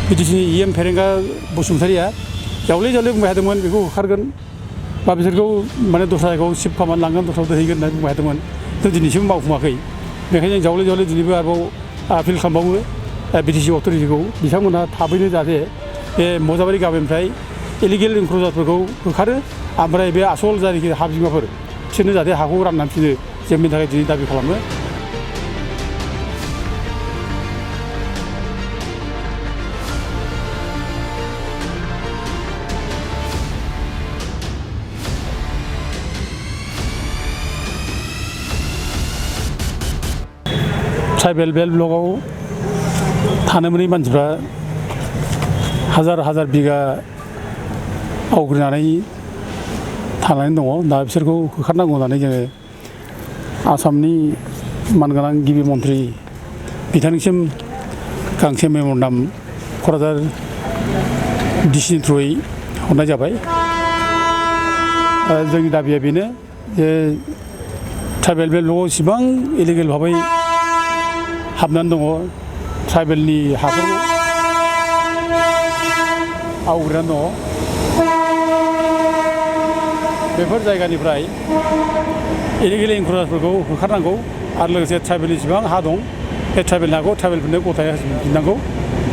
बिटिसिनि EM फेरेंगा बसुमतारिया जावले जावले बुंबाय थादोंमोन बेखौ होखारगोन बा बिसोरखौ माने दस्रा जायगायाव शिफ्ट खालामनानै लांगोन दस्रायाव दोहैगोन होननानै बुंबाय थादोंमोन जों दिनैसिम मावफुङाखै बेखायनो जों जावले जावले दिनैबो आरोबाव आपिल खालामबावो बिटिसि अथ'रिटिखौ बिथांमोनहा थाबैनो जाहाथे बे मजाबारि गामिनिफ्राय इलिगेल इनक्ल'जारफोरखौ होखारो ओमफ्राय बे आसल जायनाखि हा बिगोमाफोर बिसोरनो जाहाथे हाखौ राननानै फिनो जों बेनि थाखाय दिनै दाबि खालामो। ट्राइबेल बेल्ट ब्लकआव थानो मोनै मानसिफ्रा हाजार हाजार बिगा आवग्रिनानै थानानै दङ दा बिसोरखौ होखारनांगौ होननानै जोङो आसामनि मानगोनां गिबि मन्थ्रि बिथांनिसिम गांसे मेम'रेन्डाम क'क्राझार डिसिनि थ्रुयै हरनाय जाबाय। जोंनि दाबिया बेनो जे ट्राइबेल बेल्ट ब्लकआव इसिबां इलिगेल भाबै हाबनानै दङ ट्राइबेलनि हाफोरखौ आवग्रिनानै दङ बेफोर जायगानिफ्राय इलिगेल इनक्ल'जारफोरखौ होखारनांगौ आरो लोगोसे ट्राइबेलनि जेसेबां हा दं बे ट्राइबेल हाखौ ट्राइबेलफोरनो गथायै होफिननांगौ।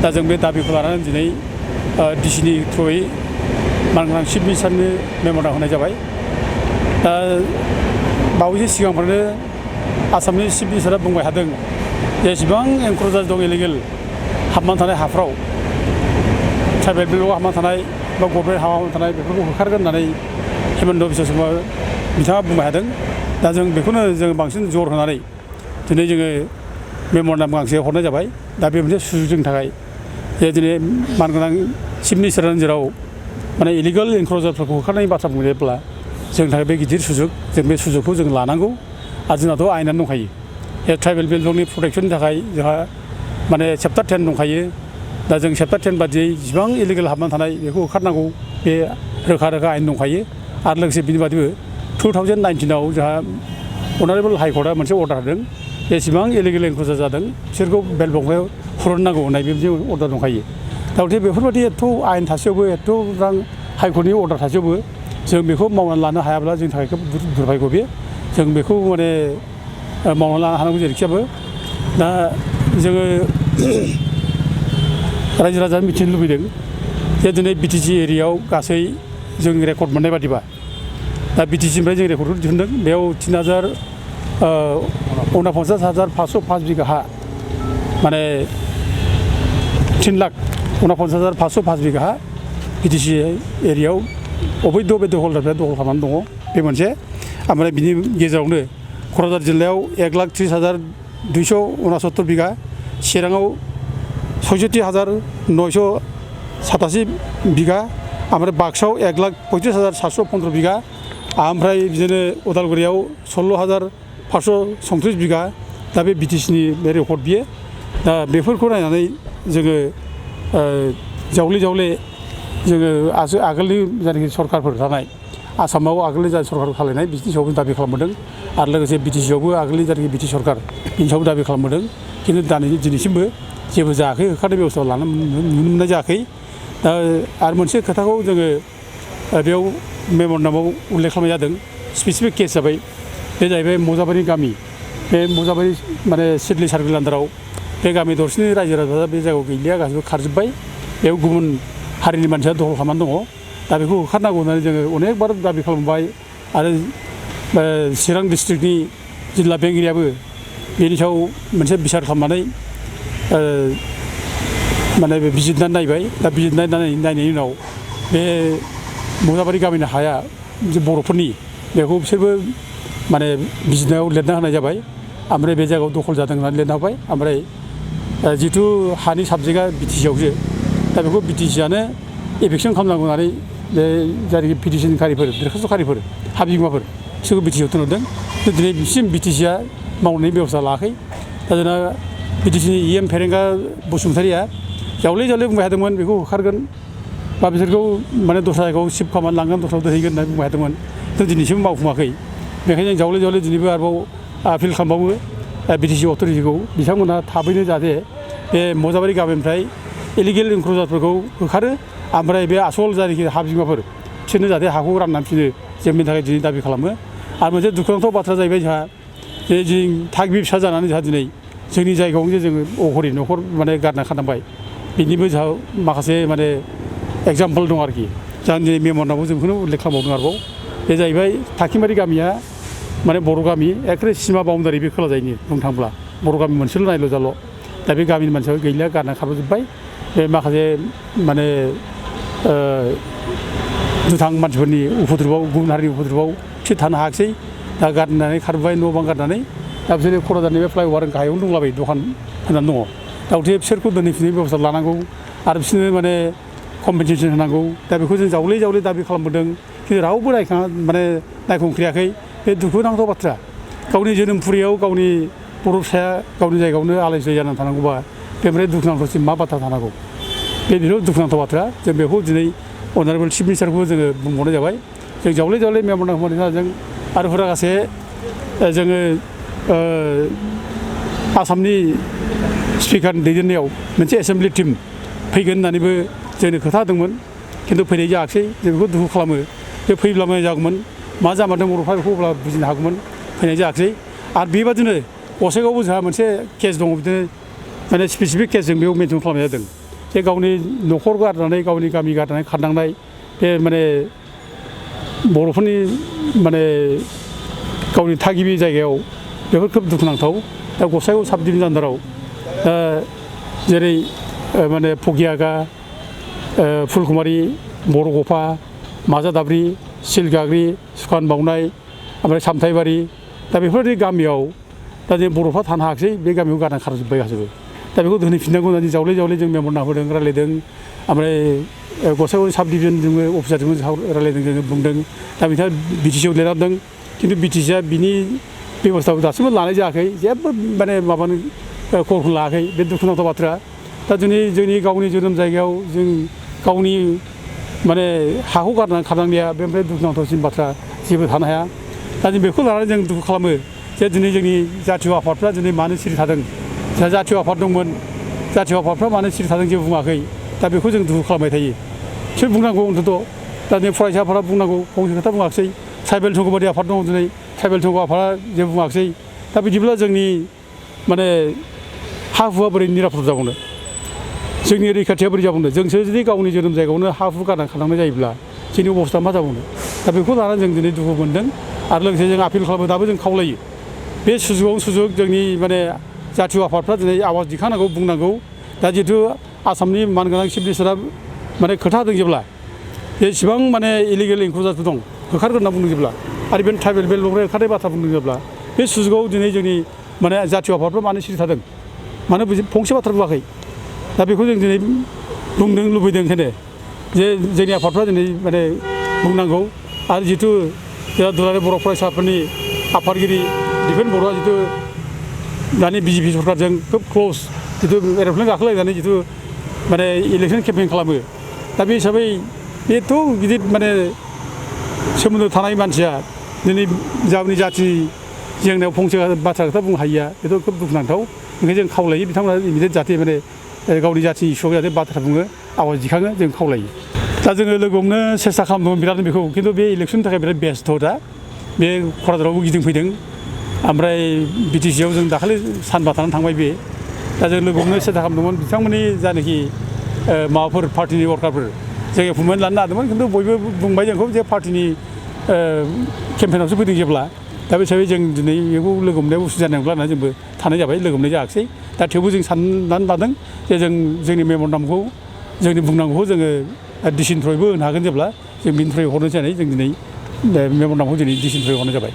दा जों बे दाबिखौ लानानै दिनै डिसिनि थ्रुयै मानगोनां चिफ मिनिस्टारनो मेम'रेन्डाम होनाय जाबाय। दा बावैसो सिगांफ्रावनो आसामनि चिफ मिनिस्टारा बुंबाय थादों जेसेबां एनक्ल'जार दं इलिगेल हाबनानै थानाय हाफ्राव ट्राइबेल बेल्टआव हाबनानै थानाय बा गभर्नमेन्ट हाबनानै थानाय बेफोरखौ होखारगोन होननानै हिमन्त बिश्व शर्मा बिथाङा बुंबाय थादों। दा जों बेखौनो जों बांसिन जर होनानै दिनै जोङो मेम'रेन्डाम गांसे हरनाय जाबाय। दा बे मोनसे सुजुग जोंनि थाखाय जे दिनै मानगोनां चिफ मिनिस्टारनि जेराव माने इलिगेल इनक्ल'जारफोरखौ होखारनायनि बाथ्रा बुंयोब्ला जोंनि थाखाय बे गिदिर सुजुग जों बे सुजुगखौ जों लानांगौ आरो जोंनाथ' आयेनानो दंखायो ट्राइबेल बेल्टनि प्रटेक्सननि थाखाय जोंहा माने चेप्टार 10 दंखायो। दा जों चेप्टार 10 बादियै जेसेबां इलिगेल हाबनानै थानाय बेखौ होखारनांगौ बे रोखा रोखा आयेन दंखायो आरो लोगोसे बिनि बादैबो 2019आव जोंहा अनारेबल हाइकर्टआ मोनसे अर्डार होदों जेसेबां इलिगेल इनक्ल'जार जादों बिसोरखौ बेल्ट ब्लकआव हुरननांगौ होननाय बेबायदि अर्डार दंखायो। दा गथिखे बेफोरबायदि एथ' आयेन थासेयावबो एथ' रां हाइकर्टनि अर्डार थासेयावबो जों बेखौ मावनानै लानो हायाब्ला जोंनि थाखाय खोब दुर्भाग्य बे जों बेखौ माने मावनानै लानो हानांगौ जेरैखिजाबो। दा जोङो रायजो राजानो मिथिनो लुबैदों जे दिनै बिटिसि एरियायाव गासै जों रेकर्ड मोननाय बादिबा दा बिटिसिनिफ्राय जों रेकर्डखौ दिहुनदों बेयाव 3,49,505 बिगा हा माने 3,49,505 बिगा हा बिटिसि एरियायाव अबैध हल्डारफ्रा दखल खालामनानै दङ बे मोनसे। ओमफ्राय बिनि गेजेरावनो क'क्राझार जिल्लायाव 1,30,269 बिगा चिराङाव 66,987 बिगा ओमफ्राय बाक्सायाव 1,35,715 बिगा ओमफ्राय बिदिनो उदालगुरियाव 16,537 बिगा दा बे बिटिसिनि बे रेकर्ड बियो। दा बेफोरखौ नायनानै जोङो जावले जावले जोङो आगोलनि जायनाखि सरकारफोर थानाय आसामाव आगोलनि जा सरकार खालायनाय बिनि सायावबो दाबि खालामबोदों आरो लोगोसे बिटिसियावबो आगोलनि जायनाखि बिटि सरकार बिनि सायावबो दाबि खालामबोदों खिन्थु दिनैसिमबो जेबो जायाखै होखारनाय बेबस्था लानो नुनो मोननाय जायाखै। दा आरो मोनसे खोथाखौ जोङो बेयाव मेम'रेन्डामाव उल्लेख खालामनाय जादों स्पेसिफिक केस जाबाय बे जाहैबाय मजाबारि गामि बे मजाबारि माने सिडली सार्केल आन्दाराव बे गामि दरसेनि रायजो राजाफ्रा बे जायगायाव गैलिया गासिबो खारजोब्बाय बेयाव गुबुन हारिनि मानसिया दखल खालामनानै दङ। दा बेखौ होखारनांगौ होननानै जोङो अनेकबार दाबि खालामबाय आरो चिरां डिस्ट्रिक्टनि जिल्ला बेंगिरियाबो बेनि सायाव मोनसे बिसार खालामनानै माने बिजिरनानै नायबाय। दा बिजिरनानै नायनायनि उनाव बे मजाबारि गामिनि हाया जे बर'फोरनि बेखौ बिसोरबो माने बिजिरनायाव लिरना होनाय जाबाय ओमफ्राय बे जायगायाव दखल जादों होननानै लिरना होबाय। ओमफ्राय जिथु हानि साबजेक्टआ बिटिसियावसो दा बेखौ बिटिसियानो एफेक्सन खालामनांगौ होननानै बे जायनाखि पिटिसनखारिफोर दरखास्त'खारिफोर हा बिगोमाफोर बिसोरखौ बिटिसियाव थिनहरदों खिन्थु दिनैसिम बिटिसिया मावनायनि बेबस्था लायाखै। दा जोंना बिटिसिनि EM फेरेंगा बसुमतारिया जावले जावले बुंबाय थादोंमोन बेखौ होखारगोन बा बिसोरखौ माने दस्रा जायगायाव शिफ्ट खालामनानै लांगोन दस्रायाव दोहैगोन होननानै बुंबाय थादोंमोन खिन्थु दिनैसिम मावफुङाखै। बेखायनो जों जावले जावले दिनैबो आरोबाव आपिल खालामबावो बिटिसि अथ'रिटिखौ बिथांमोनहा थाबैनो जाहाथे बे मजाबारि गामिनिफ्राय इलिगेल इनक्रुजारफोरखौ होखारो ओमफ्राय बे आसल जायनाखि हा बिगोमाफोर बिसोरनो जाहाथे हाखौ राननानै फिनो जों बेनि थाखाय दिनै दाबि खालामो आरो मोनसे दुखुनांथाव बाथ्रा जाहैबाय जोंहा जे जों थागिबि फिसा जानानै जोंहा दिनै जोंनि जायगायावनो जे जोङो अघरि न'खर माने गारना खानांबाय बिनिबो जोंहा माखासे माने एगजामपोल दं आरोखि जों दिनै मेम'रान्डामाव जों बेखौनो उल्लेख खालामबावदों आरोबाव बे जाहैबाय थाखिमारि गामिया माने बर' गामि एखेबारे सिमा बाउन्डारि बे खोला जायनि बुंनो थाङोब्ला बर' गामि मोनसेल' नायल' जाल' दा बे गामिनि मानसिया गैला गारना खारबोजोब्बाय बे माखासे माने दुथां मानसिफोरनि उपद्रबआव गुबुन हारिनि उपद्रबआव बिसोर थानो हायाखिसै दा गारनानै खारबोबाय न' बां गारनानै दा बिसोरो क'क्राझारनि बे फ्लाइअभार गाहायावनो दंलाबायो दखान होनानै दङ दा गथिखे बिसोरखौ दोनहैफिननायनि बेब'स्था लानांगौ आरो बिसोरनो माने कम्पेनसेसन होनांगौ दा बेखौ जों जावले जावले दाबि खालामबोदों खिन्थु रावबो माने नायखंख्रियाखै बे दुखुनांथाव बाथ्रा गावनि जोनोमफुरियाव गावनि बर' फिसाया गावनि जायगायावनो आलाय सिलाय जानानै थानांगौबा बेनिफ्राय दुखुनांथावसिम मा बाथ्रा थानांगौ बेनिल' दुखुनांथाव बाथ्रा जों बेखौ दिनै अनारेबोल चिफ मिनिस्टारखौबो जोङो बुंबावनाय जाबाय जों जावले जावले मेम'रान्डाम होनायनि गेजेरजों आरो हुरागासे जोङो आसामनि स्पिकारनि दैदेननायाव मोनसे एसेम्बलि टिम फैगोन होननानैबो जोंनो खोथा होदोंमोन खिन्थु फैनाय जायाखिसै जों बेखौ दुखु खालामो बे फैब्ला मोजां जागौमोन मा जामारदों बर'फ्रा बेखौ अब्ला बुजिनो हागौमोन फैनाय जायाखिसै आरो बेबादिनो गसाइगावआवबो जोंहा मोनसे केस दङ बिदिनो माने स्पेसिफिक केस जों बेयाव मेनसन खालामनाय जादों जे गावनि न'खर गारनानै गावनि गामि गारनानै खारनांनाय बे माने बर'फोरनि माने गावनि थागिबि जायगायाव बेफोर खोब दुखुनांथाव दा गसाइगाव साब डिभिजन आन्दाराव जेरै माने फगियागा फुलकुमारि बरगफा माजादाब्रि सिलगाग्रि सुखान बावनाय ओमफ्राय सामथाइबारि दा बेफोरबायदि गामियाव दा जों बर'फ्रा थानो हायाखिसै बे गामियाव गारना खारजोब्बाय गासैबो दा बेखौ दोनहैफिननांगौ होननानै जावले जावले जों मेम'रान्डाम होदों रायलायदों ओमफ्राय गसाइगाव साब डिभिजनजोंबो अफिसारजोंबो रायलायदों जोङो बुंदों दा बिथाङा बिटिसिआव लिरनांदों खिन्थु बिटिसिआ बिनि बेब'स्थाखौ दासिमबो लानाय जायाखै जेबो माने माबानो खबरखौ लायाखै बे दुखुनांथाव बाथ्रा दा दिनै जोंनि गावनि जोनोम जायगायाव जों गावनि माने हाखौ गारनानै खारनांनाया बेनिफ्राय दुखुनांथावसिन बाथ्रा जेबो थानो हाया दा जों बेखौ लानानै जों दुखु खालामो जे दिनै जोंनि जातीय आफादफ्रा दिनै मानो सिरि थादों जोंहा जातीय आफाद दंमोन जातीय आफादफ्रा मानो सिरि थादों जेबो बुङाखै दा बेखौ जों दुखु खालामबाय थायो बिसोर बुंनांगौ अन्तत' दा दिनै फरायसाफोरा बुंनांगौ फंसे खोथा बुङाखिसै ट्राइबेल संघबादि आफाद दङ दिनै ट्राइबेल संघ आफादा जेबो बुङाखिसै दा बिदिब्ला जोंनि माने हा हुआ बोरै निरापद जाबावनो जोंनि रैखाथिया बोरै जाबावनो जोंसो जुदि गावनि जोनोम जायगायावनो हा हु गारना खारनांनाय जायोब्ला जोंनि अबस्था मा जाबावनो दा बेखौ लानानै जों दिनै दुखु मोनदों आरो लोगोसे जों आपिल खालामो दाबो जों खावलायो बे सुजुगाव सुजुग जोंनि माने जातीय आफादफ्रा दिनै आवाज दिखांनांगौ बुंनांगौ दा जिहेतु आसामनि मानगोनां चिफ मिनिस्टारा माने खोथा होदों जेब्ला जेसेबां माने इलिगेल इनक्रुजारफोर दं होखारगोन होनना बुंदों जेब्ला आरो बे ट्राइबेल बेल्टनिफ्राय होखारनाय बाथ्रा बुंदों जेब्ला बे सुजुगाव दिनै जोंनि माने जातीय आफादफ्रा मानो सिरि थादों मानो फंसे बाथ्रा बुङाखै दा बेखौ जों दिनै बुंदों लुबैदों ओंखायनो जे जोंनि आफादफ्रा दिनै माने बुंनांगौ आरो जिथु जोंहा दुलाराय बर' फरायसाफोरनि आफादगिरि दिपेन बर'आ जिथु दानि बिजेपि सरकारजों खोब क्ल'ज जिथु एर'प्लेन गाखोलायनानै जिथु माने इलेक्सन केम्पेइन खालामो दा बे हिसाबै बेथ' गिदिर माने सोमोन्दो थानाय मानसिया दिनै गावनि जाथिनि जेंनायाव फंसे बाथ्रा खोथा बुंनो हायिया बेथ' खोब दुखुनांथाव ओंखायनो जों खावलायो बिथांमोना इमिडियेट जाहाथे माने गावनि जाथिनि इस्युआव जाहाथे बाथ्रा बुङो आवाज दिखाङो जों खावलायो दा जोङो लोगो हमनो सेस्था खालामदोंमोन बिराद बेखौ खिन्थु बे इलेक्सननि थाखाय बिराद बेस्थ' दा बे क'क्राझारावबो गिदिंफैदों ओमफ्राय बिटिसिआव जों दाखालि सानबा थानानै थांबाय बे दा जों लोगो हमनो सेस्था खालामदोंमोन बिथांमोननि जानाखि माबाफोर पार्टिनि वार्कारफोर जों एपइन्टमेन्ट लानो नागिरदोंमोन खिन्थु बयबो बुंबाय जोंखौ जे पार्टिनि केम्पेइनावसो फैदों जेब्ला दा बे हिसाबै जों दिनै बेखौ लोगो हमनायाव उसुबिदा जानाय नंला होननानै जोंबो थानाय जाबाय लोगो हमनाय जायाखिसै दा थेवबो जों साननानै लादों जे जों जोंनि मेम'रान्डामखौ जोंनि बुंनांगौखौ जोङो डिसिनिफ्रायबो होनो हागोन जेब्ला जों बिनिफ्राय हरनो जानाय जों दिनै मेम'रान्डामखौ दिनै डिसिनिफ्राय हरनाय जाबाय